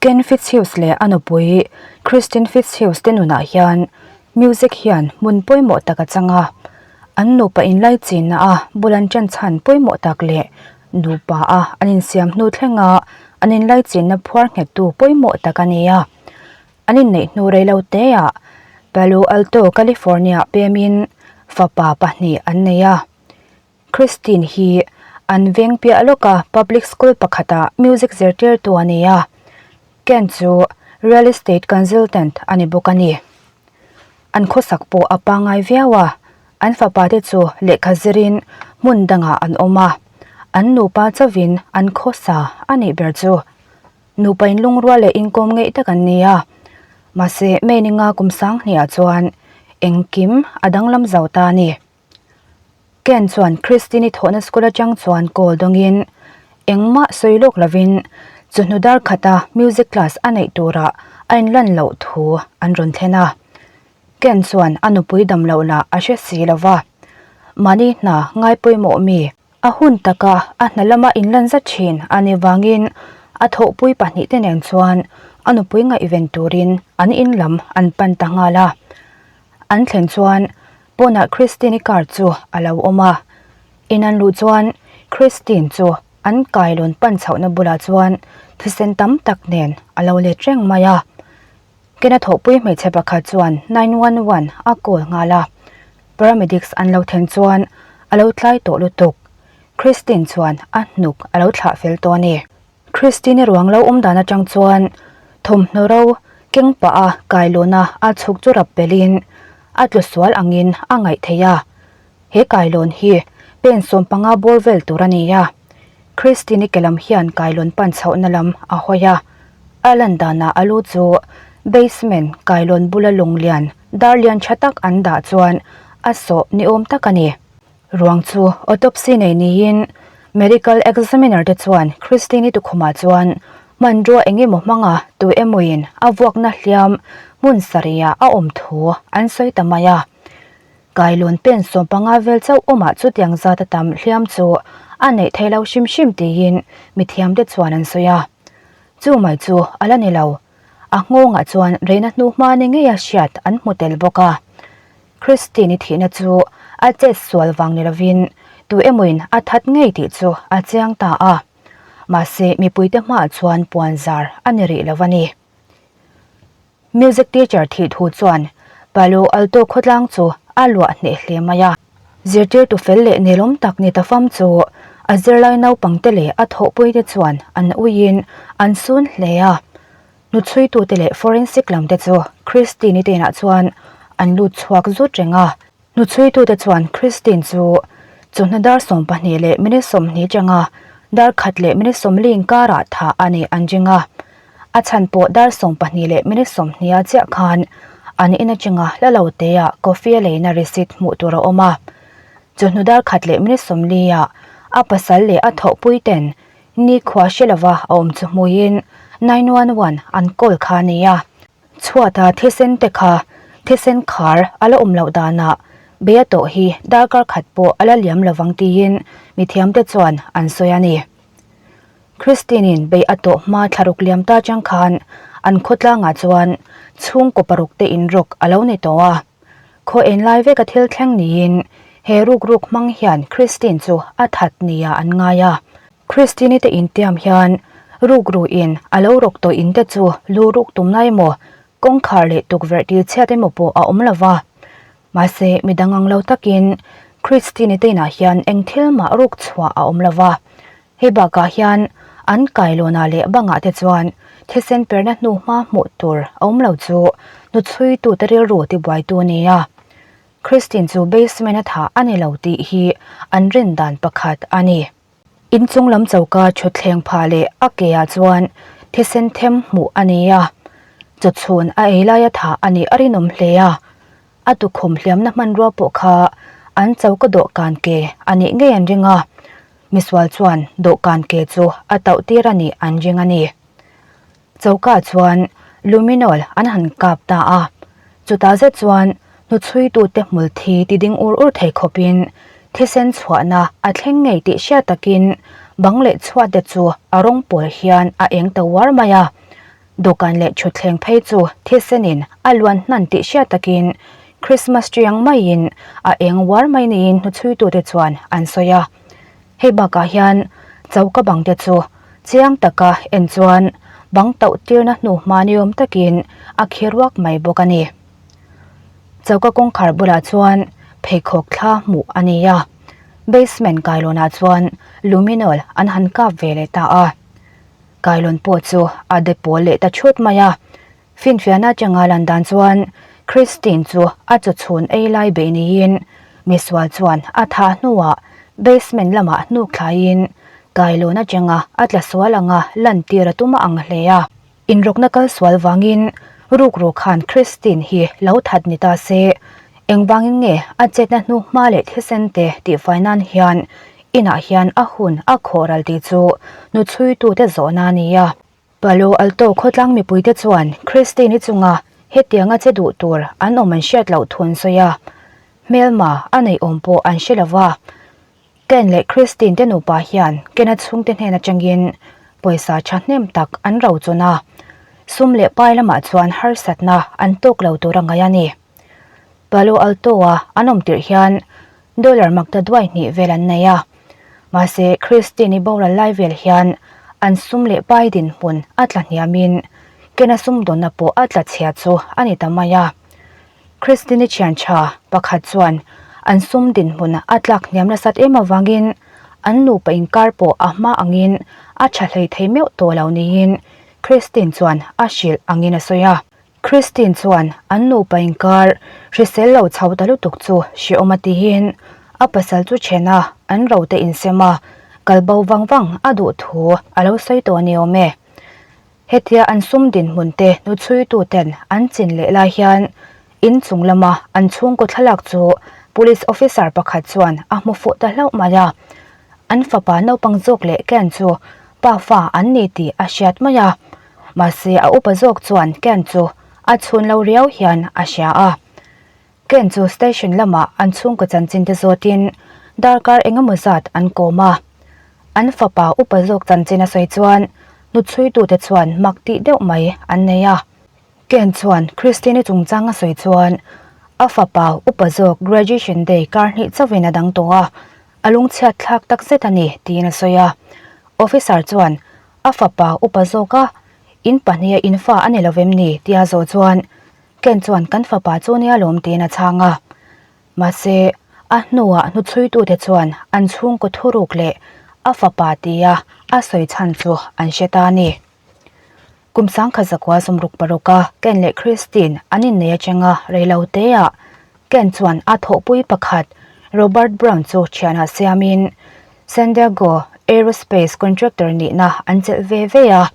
Ken Fitzhughes leh a nupui Christine Fitzhughes te nunah hian music hian hmun pawimawh tak a chang a. An nupa inlaichinna a bul an ṭan chhan pawimawh tak leh nupa a an insiam hnu thlenga an inlaichinna phuar nghettu pawimawh tak a ni a. An inneih hnu rei lo teah Palo Alto, California pemin fapa pahnih an nei a. Christine hi an veng piah lawka public school pakhata music zirtirtu a ni a, Ken chu real estate consultant a ni bawk a ni. An khawsak pawh a pangngai viau a, an fapa te chu lehkha zirin hmun dangah an awm a, an nupa chauhin an khawsa a nih ber chu. Nupa inlungrual leh inkawm ngeih tak an ni a, mahse May ni nga kum sanghnih ah chuan engkim a danglam zo ta a ni. Ken chuan Christine-i thawhna school atang chuan call dawngin engmah sawi lawk lovin chawhnu dar khata music class a neih turah a inlan loh thu an rawn thlen a. Ken chuan a nupui dam loh lah a hre si lo va, mahni hna ngai pawimawh mi a hun taka a hna lama inlan zat thin a nih vangin a thawhpui pahnihte nen chuan a nupui ngaihven turin an in lam an pan ta nghal a. An thlen chuan Pawnah Christine-i car chu a lo awm a, in an luh chuan Christine chu an kailawn pan chhohna bulah chuan thisen tam tak nen a lo let reng mai a. Kena thawhpui hmeichhe pakhat chuan 911 a call nghal a, paramedics an lo thlen chuan a lo tlai tawh lutuk. Christine chuan a hnuk a lo thlah fel tawh a ni. Christine-i ruang lo awm dan atang chuan thawmhnaw ro keng pah a kailawna a chhuk chu rap pelin a tlu sual angin a ngaih theih a. He kailawn hi pen 15 bawr vel tur a ni a. Christine-i ke lam hian kailawn pan chhohna lam a hawi a. A lan danah a lu chu basement kailawn bula lung lian dar lian tha tak an dah chuan a sawh ni awm tak a ni. Ruang chu autopsy nei niin medical examiner te chuan Christine-i tukhumah chuan hmanrua eng emaw hmanga tu emawin a vuakna hliam hmun sarihah a awm thu an sawi ta mai a. Kailawn pen 15 vel chauh awmah chutiang zat a tam hliam chu a neih theih lo hrim hrim tiin mithiamte chuan an sawi a. Chu mai chu a la ni lo. A nghawngah chuan reina hnuhma ni ngeia hriat an hmu tel bawk a. Christine-i thihna chu a chet sual vang ni lovin tu emawin a that ngei tih chu a chiang ta a. Mahse, mipuite hmaah chuan puan zar a ni rih lo a ni. Music teacher thih thu chuan Palo Alto khawtlang chu a luah hneh hle mai a. Zirtirtu fel leh nelawm tak ni ta fam chu a zirlai naupangte leh a thawhpuite chuan an uiin an sun hle a. Hnuchhuitute leh forensic lamte chu Christine-i te inah chuan an lut chhuak zut reng a. Hnuchhuitute chuan Christine chu chawhnu dar 12 leh minute 20 changa dar khat leh minute 40 inkarah thah a nih an ring a. A chhan pawh dar 12 leh minute 20 a chiah khan an in atanga hla lo teah coffee a leina receipt hmuh tur a awm a. Chawhnu dar khat leh minute 40 ah a pasal leh a thawhpui ten Nikhua hre lova a awm chu hmuiin 911 an call kha a ni a. Chhuata thisen te kha thisen khar a la awm loh danah bei a tawh hi darkar khat pawh a la liam lovang tiin mithiamte chuan an sawi a ni. Christine-in bei a tawh hma thlaruk liam ta chang khan an khawtlangah chuan chhungkaw paruk te inrawk a lo ni tawh a. Khaw en lai veka thil thleng niin he rukruk hmang hian Christine chu a that nia an ngai a. Christine-i te intiam hian rukruin a lo rawk tawh in te chu lu ruk tumna emaw, kawngkhar leh tukverh til chhiat emaw pawh a awm lo va. Mahse, midang ang lo takin Christine-i te inah hian eng thil mah ruk chhuah a awm lo va. Hei bakah hian an kailawnah leh bangah te chuan thisen perna hnu hma hmuh tur a awm lo chu hnuchhuitute rilru tibuaitu a ni a. Christine chu basement a thah a ni lo tih hi an rin dan pakhat a ni. Inchung lam choka thutthleng phah leh a ke ah chuan thisen them hmuh a ni a, chawchhun a ei laia thah a nih a rinawm hle a. A tukhum hliamna hmanrua pawh kha an choka dawhkan ke a nih ngei an ring a. Misual chuan dawhkan ke chu a tauh tir a nih an ring a ni. Choka chuan luminol an han kap ta a, chutah zet chuan hnuchhuitute hmul thi ti ding ur ur thei khawpin thisen chhuahna a thleng ngei tih hriat takin bang leh chhuat te chu a rawng pawl hian a eng ta uar mai a. Dawhkan leh thutthleng phei chu thisenin a luan hnan tih hriat takin Christmas tree ang maiin a eng uar mai niin hnuchhuitute chuan an sawi a. Hei bakah hian choka bang te chu chiang taka en chuan bang tauh tirna hnuhma ni awm takin a khi ruak mai bawk a ni. Choka kawngkhar bulah chuan pheikhawk thla hmuh a ni a, basement kailawnah chuan luminol an han kap ve leh ta a. Kailawn pawh chu a de pawl leh ta chhut mai a. Finfiahna atanga lan dan chuan Christine chu a chaw chhun ei lai beih niin misual chuan a thah hnuah basement lamah hnuk thlaiin kailawn atanga a tla sual anga lantir a tum a ang hle a. Inrawkna kal sual vangin rukru khan Christine hi lo that ni ta se, engvangin nge a chetna hnu hma leh thisen te tihfai nan hian inah hian a hun a khawh ral tih chu hnuchhuitute zawhna a ni a. Palo Alto khawtlang mipuite chuan Christine-i chunga hetianga che duh tur an awm an hriat loh thu an sawi a, hmelma a neih awm pawh an hre lo va. Ken leh Christine te nupa hian Ken-a chhungte hnen atangin pawisa thahnem tak an rochun a, sum leh pai lamah chuan harsatna an tawk lo tur a ngaih a ni. Palo Alto-a an awm tirh hian Dollar makta duai hnih vel an nei a. Mahse, Christine-i boral lai vel hian an sum leh pai dinhmun a tla hniamin Ken-a sumdawnna pawh a tla chhia chu a ni ta mai a. Christine-i thian tha pakhat chuan an sum dinhmun a tlak hniam nasat em avangin an nupa inkar pawh a hma angin a tha hlei thei meuh tawh lo niin Christine chuan a hrilh angin a sawi a. Christine chuan an nupa inkar hrisel lo chho ta lutuk chu hrehawm a tihin a pasal chu then a, an ro te insem a, kal bo vang vang a duh thu a lo sawi tawh a ni awm e. Hetia an sum dinhmun te hnuchhuitu ten an chin leh lai hian inchung lama an chhungkaw thlalak chu police officer pakhat chuan a hmu fuh ta hlauh mai a. An fapa naupang zawk leh Ken chu pa fa an ni tih a hriat mai a. Mahse a upa zawk chuan Ken chu a chhun lo riau hian a hria a. Ken chu station lamah an chhungkaw chanchin te zawtin darkar engemaw zat an kawm a. An fapa upa zawk chanchin a sawi chuan hnuchhuitute chuan mak tih deuh mai an nei a. Ken chuan Christine-i chungchang a sawi chuan a fapa upa zawk graduation day kar hnih chauhin a dang tawh a, a lungchhiat thlak tak zet a ni tiin a sawi a. Officer chuan A fapa upa zawk a, In pahniha in fa a ni lo vem ni? tia zawh chuan Ken chuan kan fapa chu nia lawm tiin a chhang a. Mahse, a hnuah hnuchhuitute chuan an chhungkaw thuruk leh a fapa tia a sawi chhan chu an hre ta a ni. Kum sangkhat zakua sawmruk paruka Ken leh Christine an innei atanga reiloteah Ken chuan a thawhpui pakhat Robert Brown chu thianah siamin San Diego Aerospace contractor nihna an chelh ve ve a.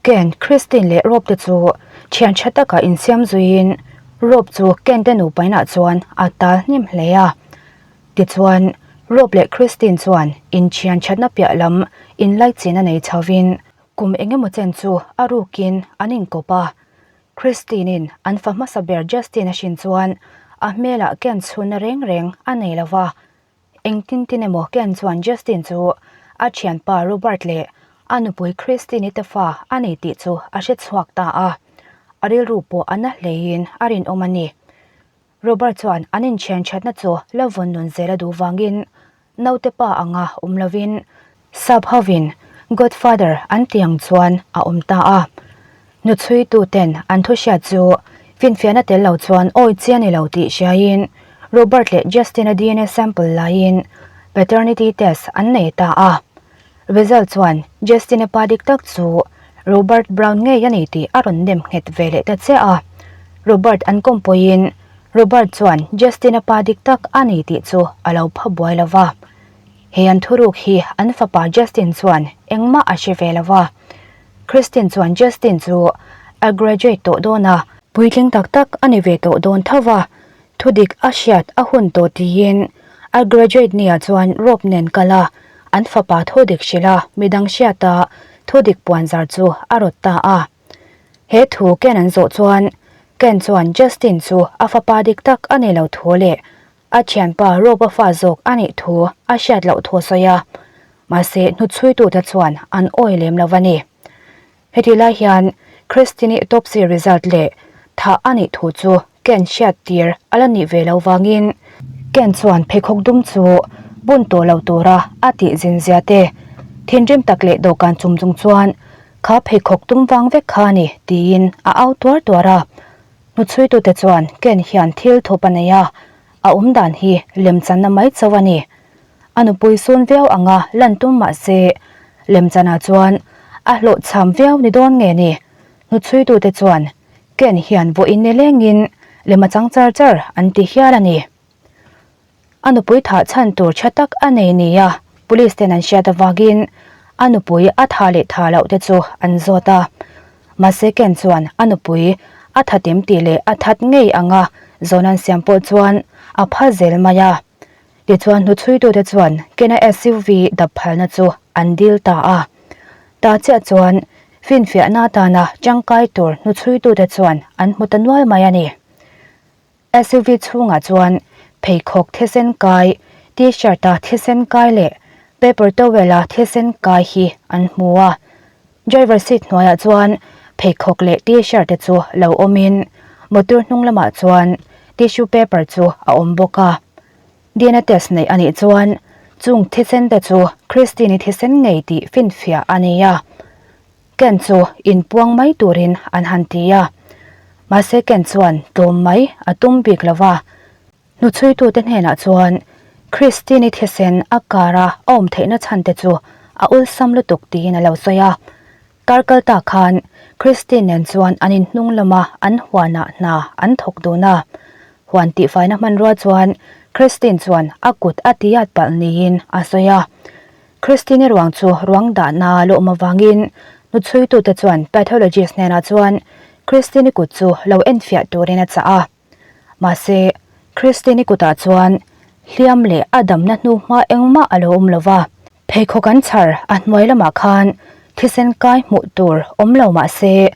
Ken, Christine leh Rob te chu thian tha taka insiam zuiin Rob chu Ken te nupainah chuan a tal hnem hle a. Tichuan, Rob leh Christine chuan inthian thatna piah lam inlaichin a nei chhovin kum engemaw chen chu a rukin an inkawp a. Christine-in an fa hmasa ber Justin a hrin chuan a hmelah Ken chhunna reng reng a nei lo va. Engtin tin emaw Ken chuan Justin chu a thianpa Robert leh a nupui Christine-i te fa a nei tih chu a hre chhuak ta a. A rilru pawh a na hleiin a rinawm a ni. Robert chuan an inthian thatna chu la vawn nun zel a duh vangin Naute pa anga awm lovin sap hovin Godfather an ti ang chuan a awm ta a. Hnuchhuitu ten an thu hriat chu finfiahna tel lo chuan awi chi a ni lo tih hriaiin Robert leh Justin-a dna sample laiin paternity test an nei ta a. Result chuan Justin-a pa dik tak chu Robert Brown ngei a ni tih a rawn nem nghet ve leh ta chiah a. Robert an kawm pawhin Robert chuan Justin-a pa dik tak a ni tih chu a lo pha buai lo va. He an thuruk hi an fapa Justin chuan engmah a hre ve lo va. Christine chuan Justin chu a graduate tawh dawn a, puitling tak tak a ni ve tawh dawn tho va, thudik a hriat a hun tawh tiin a graduate nia chuan Rob nen kal a, an fapa thudik hrilh a, midang hriata thudik puanzar chu a rawt ta a. He thu Ken an zawh chuan Ken chuan Justin chu a fapa dik tak a ni lo thu leh a thianpa Rob-a fa zawk a nih thu a hriat loh thu a sawi a, mahse hnuchhuitute chuan an awi lem lo a ni. Hetih lai hian. Christine-i autopsy result leh thah a nih thu chu Ken hriat tir a la nih ve lo vangin Ken chuan pheikhawk dum chu bun tawh lo tura a tih zin zia te, thinrim tak leh dawhkan chum chung chuan kha pheikhawk tum vang vek kha a ni tiin a au tuar tuar a. Hnuchhuitute chuan Ken hian thil thup a nei a, a awm dan hi lemchanna mai chauh a ni. A nupui sun viau anga lan tum mah se lemchanah chuan a hlawhchham viau ni dawn nge ni? Hnuchhuitute chuan Ken hian vawiin nilengin lem a chang char char an ti hial a ni. A nupui thah chhan tur tha tak a nei nia police ten an hriat avangin a nupui a tha leh tha loh te chu an zawt a. Mahse Ken chuan a nupui a thatim tih leh a that ngei anga zawn an siam pawh chuan a pha zel mai a. Tichuan hnuchhuitute chuan Ken-a SUV dap phalna chu an dil ta a. Ta chiah chuan finfiahna atana tangkai tur hnuchhuitute chuan an hmu ta nual mai a ni. SUV chhungah chuan pheikhawk thisen kai, T-shirt-a thisen kai leh paper towel-a thisen kai hi an hmu a. Driver seat hnuaiah chuan pheikhawk leh T-shirt te chu lo awmin motor hnung lamah chuan tissue paper chu a awm bawk a. DNA test neih a nih chuan chung thisen te chu Christine-i thisen ngei tih finfiah a ni a. Ken chu inpuang mai turin an han ti a. Mahse Ken chuan tlawm mai a tum bik lo va. Hnuchhuitute hnenah chuan Christine-i thisen a kar a a awm theihna chhan te chu a awlsam lutuk tiin a lo sawi a. Kar kal ta khan Christine nen chuan an inhnung lama an huanah hna an thawk dun a. Huan tihfaina hmanrua chuan Christine chuan a kut a tiat palh niin a sawi a. Christine-i ruang chu ruang dahna a lawm avangin hnuchhuitute chuan pathologist hnenah chuan Christine-i kut chu lo enfiah turin a chah a. Mahse, Christine-i kutah chuan hliam leh a damna hnu hma engmah a lo awm lo va. Pheikhawk an chhar a hnuai lamah khan thisen kai hmuh tur awm lo mah se,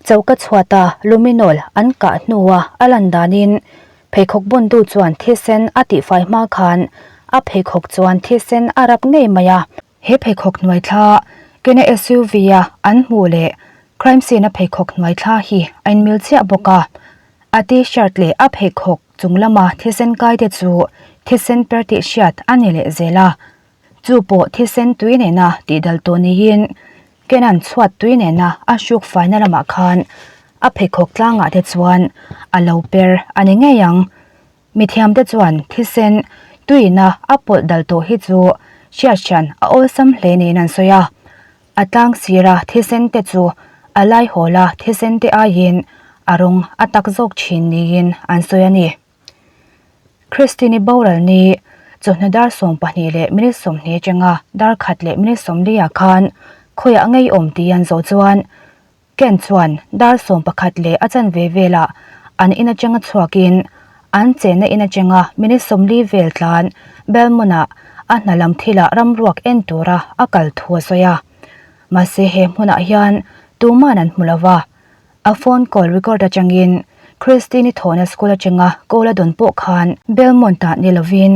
choka chhuata luminol an kah hnua a lan danin pheikhawk buntu chuan thisen a tihfai hma khan a pheikhawk chuan thisen a rap ngei mai a. He pheikhawk hnuai thla Kena SUV-a an hmuh leh crime scene-a pheikhawk hnuai thla hi a inmil chiah bawk a. A T-shirt leh a pheikhawk chung lama thisen kai te chu thisen per tih hriat a ni leh zel a. Chu pawh thisen tui nena tihdal tawh niin Kenan chhuat tui nena a hruk faina lamah khan a pheikhawk tlangah te chuan a lo per a ni ngei ang. Mithiamte chuan thisen tuina a pawlh dal tawh hi chu hriathran a awlsam hle niin an sawi a. A tlang sira thisen te chu a laihawla thisen te aiin a rawng a tak zawk thin niin an sawi a ni. Christine-i boral ni chawhnu dar 12 leh minute 20 atanga dar khat leh minute 40 ah khan khawiah ngeiawm tih an zawh chuan Ken chuan dar 11 leh a chanve velah an in atanga chhuakin an chenna in atanga minute 40 vel tlan Belmont-ah a hna lam thilah ramruak en tura a kal thu a sawi a. Mahse he hmunah hian tuman an hmu lo va, a phone call record atangin Christine-i thawhna school atanga call a dawn pawh khan Belmont-ah ni lovin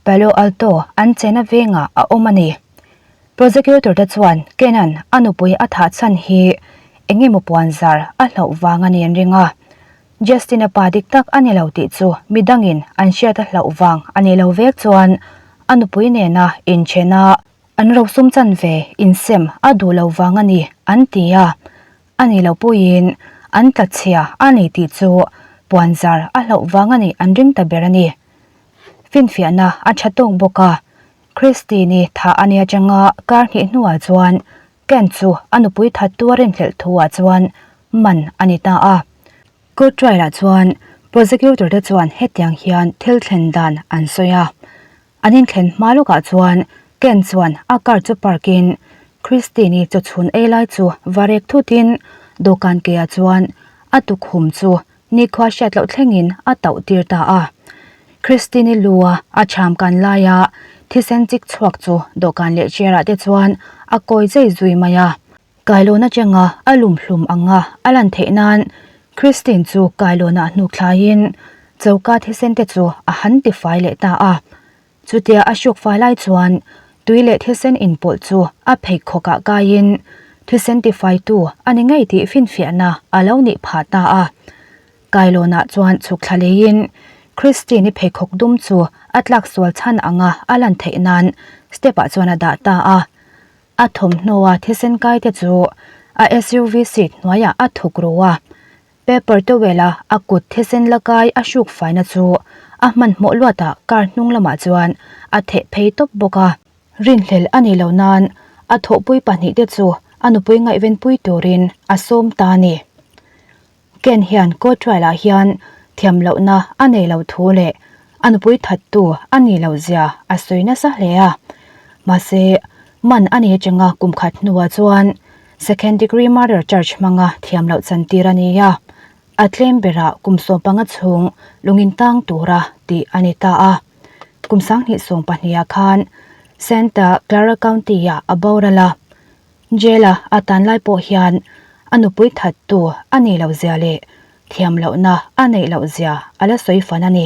Palo Alto an chenna vengah a awm a ni. Prosecutor te chuan Kenan a nupui a thah chhan hi eng emaw puan zar a hlauh vang a ni an ring a. Justin-a pa dik tak a ni lo tih chu midangin an hriat a hlauh vang a ni lo vek chuan a nupui nena inchen a, an rosum chanve insem a duh lo vang a ni an ti a. A ni lo pawhin an tlachhia a ni tih chu puan zar a hlauh vang a nih an ring ta ber a ni. Finfiahna a tha tawk bawk a, Christine-i thah a nia changa kar hnih hnuah chuan Ken chu a nupui that tu a rinhlelh thuah chuan man a ni ta a. Court trial-ah chuan prosecutor te chuan hetiang hian thil thlen dan an sawi a. An inthlen hma lawkah chuan Ken chuan a car chu park in Christine-i chawchhun ei lai chu va rek thutin dawhkan keah chuan a tukhum chu Nikhua hriat loh thlengin a tauh tir ta a. Christine-i lua a cham kan laia thisen chik chhuak chu dawhkan leh chair-ah te chuan a kawi zei zui mai a. Kailawn atanga a lum hlum anga a lan theih nan Christine chu kailawnah hnuk thlaiin choka thisen te chu a han tifai leh ta a. Chutia a hruk fai lai chuan tui leh thisen inpawlh chu a pheikhawkah kaiin. Thisen tifaitu a ni ngei tih finfiahna a lo nih phah ta a. Kailawnah chuan chhuk thla leiin Christine-i pheikhawk dum chu a tlak sual chhan anga a lan theih nan step-ah chuan a dah ta a. A thawmhnawa thisen kaite chu a SUV seat hnuaiah a thuk ru a. Paper towel-a a kut thisen la kai a hruk faina chu a hmanhmawh luatah car hnung lamah chuan a theh phei tawp bawk a. Rinhlelh a ni lo nan a thawhpui pahnihte chu a nupui ngaihvenpui turin a sawm ta a ni. Ken hian court trial-ah hian thiam lohna a nei lo thu leh a nupui thattu a nih loh zia a sawi nasa hle a. Mahse, man a ni atanga kum khat hnuah chuan second degree murder charge hmanga thiam loh chantir a ni a, a tlem berah kum 15 chhung lungin tang tura tih a ni ta a. Kum 2020ah khan Santa Clara County-ah a boral a. Jail-a a tan lai pawh hian a nupui thattu a nih loh zia leh thiam lohna a neih loh zia a la sawi fan a ni.